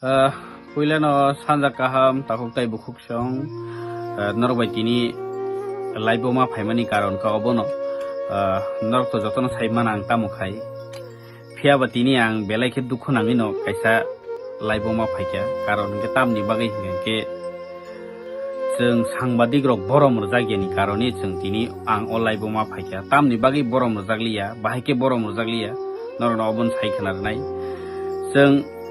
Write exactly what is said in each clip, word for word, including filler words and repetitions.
Ah, puilano sanja kaham, takhuk tai bukhuk song, ah, norok bai tini live-o ma phaimani karon kha obono, ah, norok to jotono sai mana ang tamo khai. Phiya ba tini ang belai khe dukhu nangwi no kaisa live-o ma phaikha, karon hwnkhe tamni bagwi hwnkhe chwng sangbadik rok borom rwjak yani karoni chwng tini ang o live-o ma phaikha. Tamni bagwi borom rwjak liya, bahai khe borom rwjak liya, norokno obono sai khna rwnai. Chwng,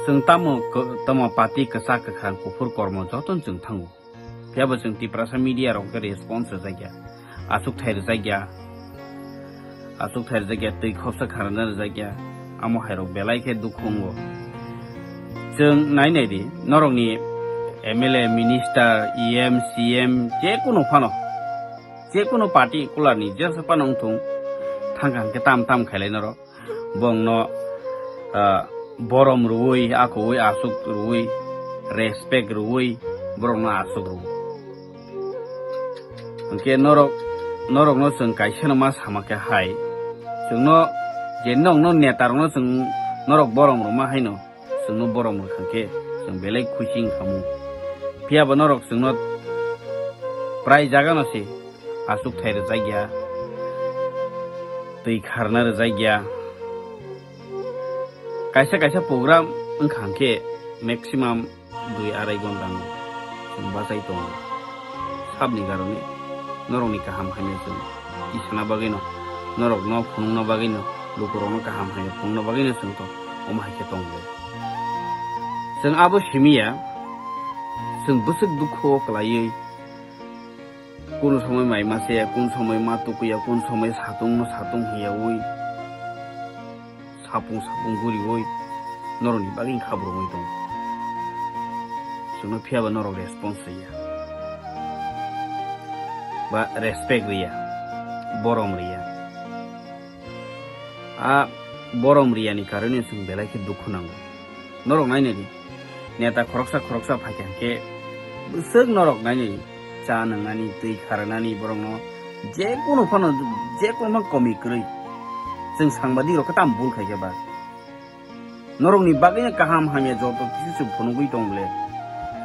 chwng tamo kw-, tamo party kwchak kwkhwrang kuphur kormo jotono chwng thango. Phiya bo chwng Tiprasa media rok khe response rwjak ya, aswk thai rwjak ya. Aswk thai rwjak ya, twi khopsa kharana rwjak ya, amo hai rok belai khe dukhu wngo. Chwng nai nai di, norokni M L A, minister, E M, C M, je kunu phano, je kunu party kularni jesa phano wngthung, thang kha hwnkhe tam tam khailai norok. Bongno, ah, borom rwui, akoui aswk rwui, respect rwui, borokno aswk rwui. Hwnkhe norok, norokno chwng kaisano ma sama khe hai, chwngno je nokno netarokno chwng norok borom rwma haino chwngno borom rwkha khe chwng belai khusi wngkha mu. Phiya bo norok chwngno prai jagano se aswk thai rwjak ya, twi kharna rwjak ya. Kaisa kaisa program wngkha hwnkhe maximum dui arai ghonta no chwng bachai tongo. Sabni karone norokni kaham hamya chwng tisana bagwino, norokno phunukna bagwino, lukurokno kaham hamya phunukna bagwino chwng tong, omo hai khe tong le. Chwng abo simi ya, chwng bwswk dukhu o kwlaiwi, kunu somoi mai ma se, kunu somoi ma tuku ya, kunu somoi satung no satung hiyaui. Sapung sapung guriui norokni bagwi khabrumwi tongo. Chwngno phiya ba norok response rwya ba respect rwya, borom rwya. A borom rwya ni karone chwng belai khe dukhu nango. Norok nainani neta khoroksa khoroksa phaikha hwnkhe bwswk norok nainani cha nwngnani, twi kharnani borokno je kunu phano, je kunu phano komi kwrwi. Chwng sangbadik rok khe tamo bul khaikha ba? Norokni bagwino kaham hamya joto kisa chwng phunugwi tong ble.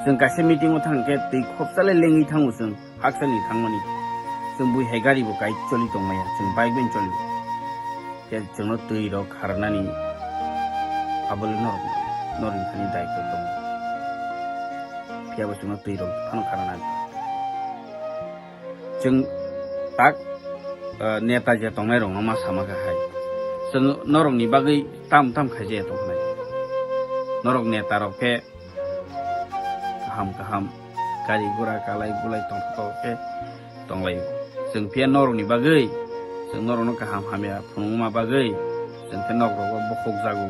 Chwng kaisa meeting o thang khe twi khopsa le lengwi thango chwng, haksa ni thangmani. Chwng bui hai gari bo kai choli tong maya, chwng bike bai choli. Khe chwngno twi rok kharnani abo le norok, norok ni thani daitw tongo. Phiya bo chwngno twi rok phano kharnani. Chwng tak, eh, neta je tongnai rokno ma sama kha hai. Chwng norokni bagwi tam tam khai je tong khnai. Norok neta rok khe kaham kaham gari gura kalai gulai tongthok khe tonglai. Chwng phiya norokni bagwi chwng norokno kaham hamya phunukma bagwi chwng khe nok rogo bokhok jago,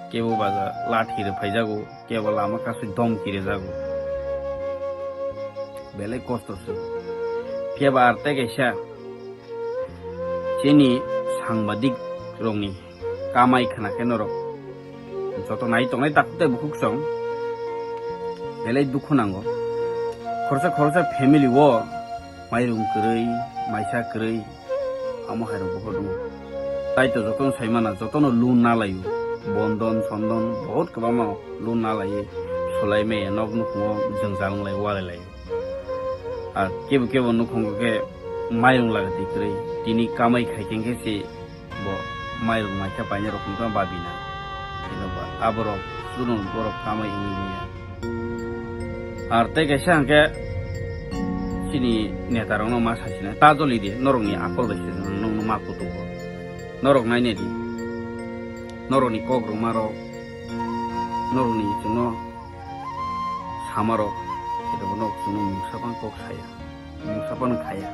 kebo ba lathi rwphai jago. Kebo lama kasui domki rejago. Belai kosto se. Phiya ba ar tei kaisa chini sangbadik rokni kamai khna khe norok joto nai tongnai takhuk tei bukhuk song belai dukhu nango. Khoroksa khoroksa family o mairung kwrwi, maisa kwrwi, amo hai rok buphuru tongo. Tai to jotono sai mana, jotono loan na laio. Bondon, sondon, bahut kwbangma loan na laiwi, solai maya, nok nukhungo jwngjal wng lai, walai laio. Ar kebo kebo nukhungo khe mairung laga di kwrwi, tini kamai khai khe khe se bo mairung maikha paina rok wngkha babina. Hino ba aborok, chwng borok kamai wngwi manya. Ar tei kaisa hwnkhe chini neta rokno ma sachina, ta joli di, norokni akol bai se nokno ma kutugo. Norok nainai di, norokni kok rwma rok, norokni chwngno sama rok, khe bo norok chwngno mungsa phano kok saya, mungsa phano khaya.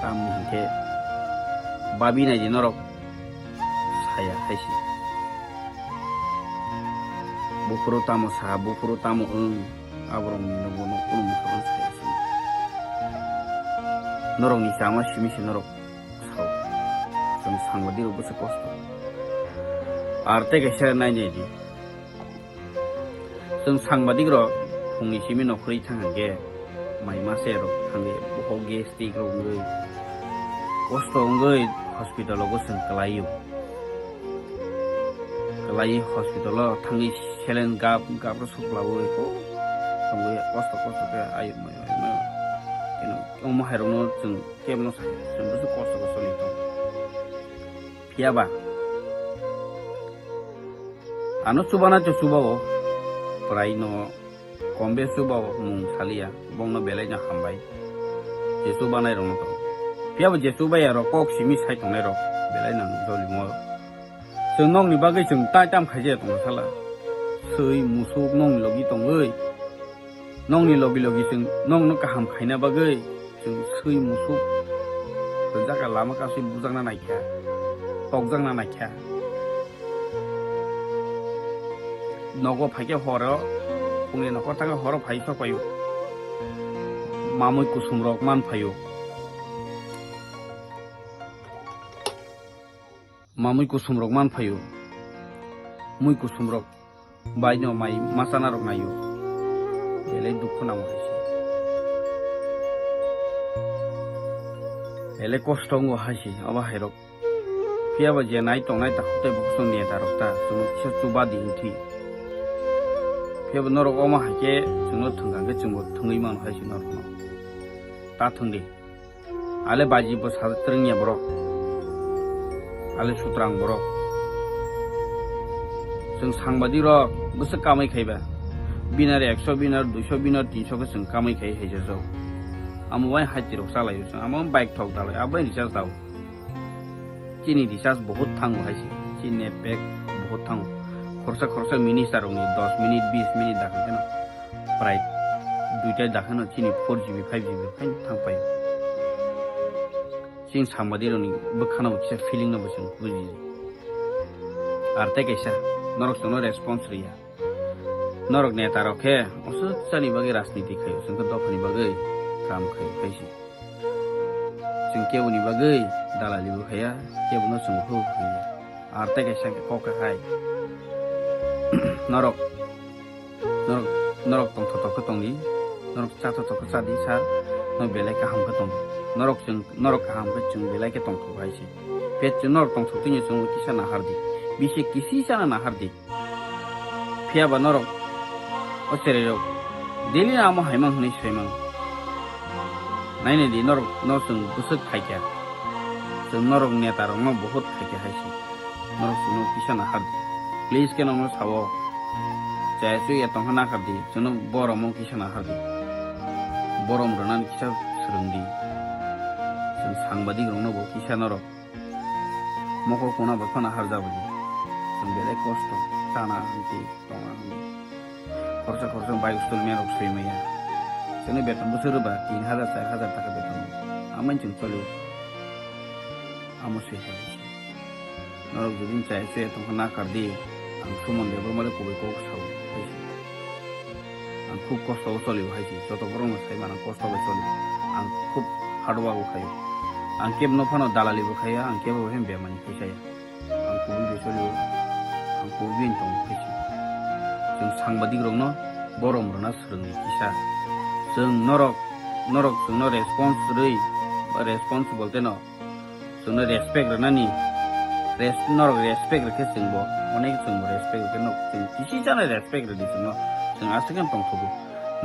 Tamni hwnkhe babi nai di norok saya hai se. Buphuru tamo sa, buphuru tamo wng, aborokni nogo no kunu mungsa phano saya se. Norokni chama simi se norok sao. Chwng sangbadik rok bwswk kosto. Ar tei kaisa nainai di. Chwng sangbadik rok phungni simi nokhorwi thang hwnkhe mai mase rok thangwi bohok gastric rok wngwi kosto wngwi hospital o chwng kwlaio. Lai hospital o thangwi saline gap gap rw suklawi ko tongwi kosto kosto khe ayuk mayo ayuk mayo. Keno omo hai rokno chwng kebo no saya, chwng bwswk kosto kosto ni tong. Phiya ba ano chubanai to chuba o, prai no kom bes chuba o mung saliya, bongno belai no hambai. Je chubanai rokno to. Phiya ba je chubaya rok kok simi sai tongnai rok belai no jolimo. Chwng nokni bagwi chwng tai tam khaijaya tongo sala. Swi musuk nokni logi tongwi. Nokni logi logi chwng nokno kaham khaina bagwi chwng swi musuk rwjak lama kasui bujakna naikha, tokjakna naikha. Nogo phaikhe horo, phungni nokhor thangkhe horo phai sok phaio. Mamui kusum rok man phaio. Mamui kusum rok man phaio. Mui kusum rok bai no mai machana rok naio. Belai dukhu nango hai se. Belai kosto wngo hai se abo hai rok. Phiya ba je nai tongnai takhuk tei bukhuk song neta rok ta chwngno kisa chuba di wngthi. Phiya ba norok omo hai khe chwngno thwngkha khe chwngbo thwngwi mano hai se norokno. Ta thwng di. Ale baji bo sa twrwngya borok. Ale sutrang borok. Chwng sangbadik rok bwswk kamai khaiba. Binar ekso, binar duiso, binar tinso khe chwng kamai khai hai jajao. Amo bai hati rok chalaio chwng. Amo bike thok dalai, abo bai recharge dao. Chini recharge bohut thango hai se. Chini net pack bohut thango. Khorsa khorsa minister rokni dos minute, bis minute dakha kheno. Prai duita dakhano chini four G B, five G B phai thang pai. Chini sambadi rokni bwkhano kisa feeling no bo chwng buji. Ar tei kaisa norok chwngno response riya. Norok neta rok khe oswk chani bagwi rajniti khaio, chwng khe dophani bagwi kam khaio khai se. Chwng keboni bagwi dalali bo khaiya, kebono chwng bo khaiya. Ar tei kaisa khe kok kha hai. Norok, norok, norok tongthok thok khe tongdi, norok chathok thok khe chadi sir, norok belai kaham khe tongdi. Norok chwng, norok kaham khe chwng belai khe tongthok hai se. Pet chwng norok tongthok twi chwng kisa nahar di. Bisi kisi chana nahar di. Phiya ba norok o cherai rok daily no amo haimang hwnwi saimang. Nainai di norok no chwng bwswk phaikha. Chwng norok neta rok no bohut phaikha hai se. Norok chwngno kisa nahar di. Please khe nokno sao. Chaya chuya tongkha nakhar di. Chwngno borom o kisa nahar di. Borom rwnani kisa swrwng di. Chwng sangbadik rokno bo kisa norok. Mokol kuna bai phano harjak bai. Chwng belai kosto, chana hwnti, tongna hwnti. Khorsa khorsa bike stolmani rok swi maya. Chwngno beton bwswk rwba tin hajar, char hajar taka beton. Amani chwng choli. Amo se hai se. Norok jodi chaya chuya tongkha nakhar di. Ang Suman Debbarma le kubui kok sao hai se. Ang khub kosto o choli o hai se, joto borok no sai mano kosto bai choli o. Ang khub hard work o khai o. Ang kebo no phano dalali bo khai ya, ang kebo bo phano bemani khai saya. Ang kubui bai choli o, ang kubui bai tong khai se. Chwng sangbadik rok no borom rwna swrwng di kisa. Chwng norok, norok chwng no response rwi, ba response bolte no Chwngno respect rwnani, res-, norok respect rwkhe chwngbo, onek chwngbo respect rwkhe nok chwng kisi chana respect rwdi chwngno, chwng aswk khe tongthogo.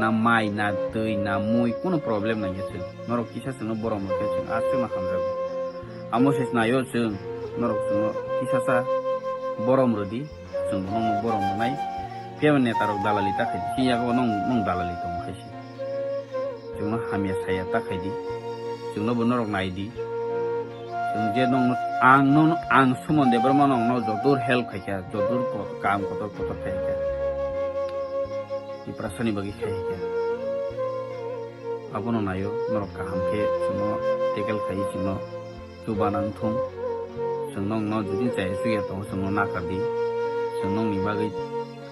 Na mai, na twi, na mui, kunu problem nangya chwng. Norok kisa chwngno borom rwkhe chwng aswkno hamjago. Amo se naio chwng, norok chwngno kisasa borom rwdi. Chwng bo nokno borom rwnai. Phiya ba netarok dalali ta khai di. Chini yago nong, nong dalali tongo hai se. Chwngno hamya saya ta khai di. Chwngno bo norok nai di. Chwng je nong, ang nong, ang Suman Debbarma nong no jodur help khai kha, jodur ko-, kam kotor kotor khai kha. Tiprasani bagwi khai kha. Abono naio, norok kaham khe chwngno tackle khai chwngno. Chuba nang thung. Chwng nokno jodi chaya chuya tongo, chwngno nakardi. Chwng nokni bagwi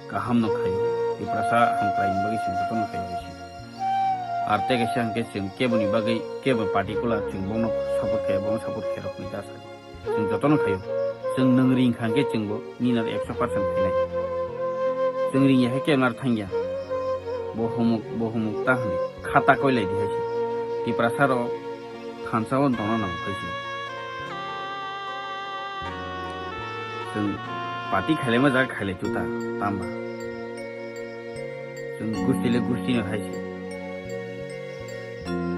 kahamno khaio. Tiprasa hamkraini bagwi chwng jotono khaio hai se. Ar tei kaisa hwnkhe chwng keboni bagwi kebo particular chwng bono support khaio, bono support khairokni ta sadi. Chwng jotono khaio. Chwng nwng ring kha hwnkhe chwngbo nini aro ekso percent khainai. Chwng ring ya khe kebo naro thangya. Bo humuk, bo humuk ta hwnwi khata koilai di hai se. Tiprasa rok thansa o tongna nango khe se. Chwng Party khailai ma jaga khailai tuta, tamba. Chwng gusti le gusti no hai se.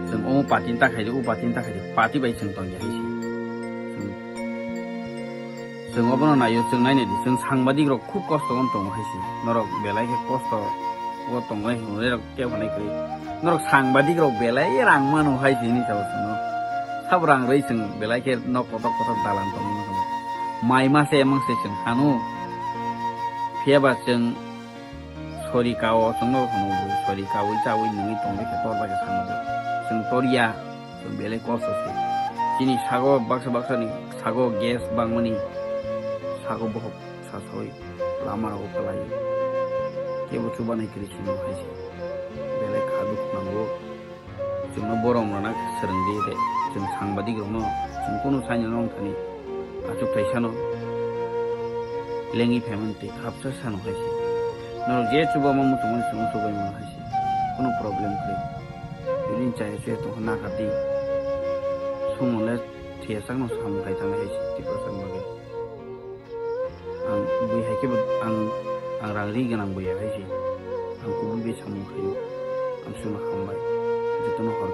Chwng omo party ni ta khaidi, o party ni ta khaidi, party bai chwng tongya hai se. Chwng, chwng obono naio, chwng nainai di, chwng sangbadik rok khub kosto o tongo hai se. Norok belai khe kosto o tongnai hwnwi rok kebo nai kwrwi. Norok sangbadik rok belai rang mano hai se hwnwi sabo chwngno. Sabo rang rwi chwng belai khe nok kotor kotor dalan tongwi mano. Mai mase emang se chwng hano. Phiya ba chwng sori kao chwngno hwnwi sori kaui chaui nungwi tongwi khe tor bai khe sango. Chwng tor ya, chwng belai kosto se. Chini sago baksa baksa ni sago gas bangmani sago bohok sa saui lama rogo kwlai. Kebo chubanai kwrwi chwngno hai se. Belai kha dukhu nango. Chwngno borom rwna swrwng di de. Chwng sangbadik rokno chwng kunu saino nong thani achuk thaisano lengwi phaimani tei khapsa sano hai se. Norok je chubama muchungmani chwngno chubai mano hai se. Kunu problem kwrwi. Bini chaya chuya tongkha nakha di. Sumole thwiya sakno samung khai thangnai hai se Tiprasani bagwi. Ang bui hai khe bo ang, ang rang ri gwnang bui hai se. Ang kubui bai samung khaio. Ang chwngno hambai. Jotono hor.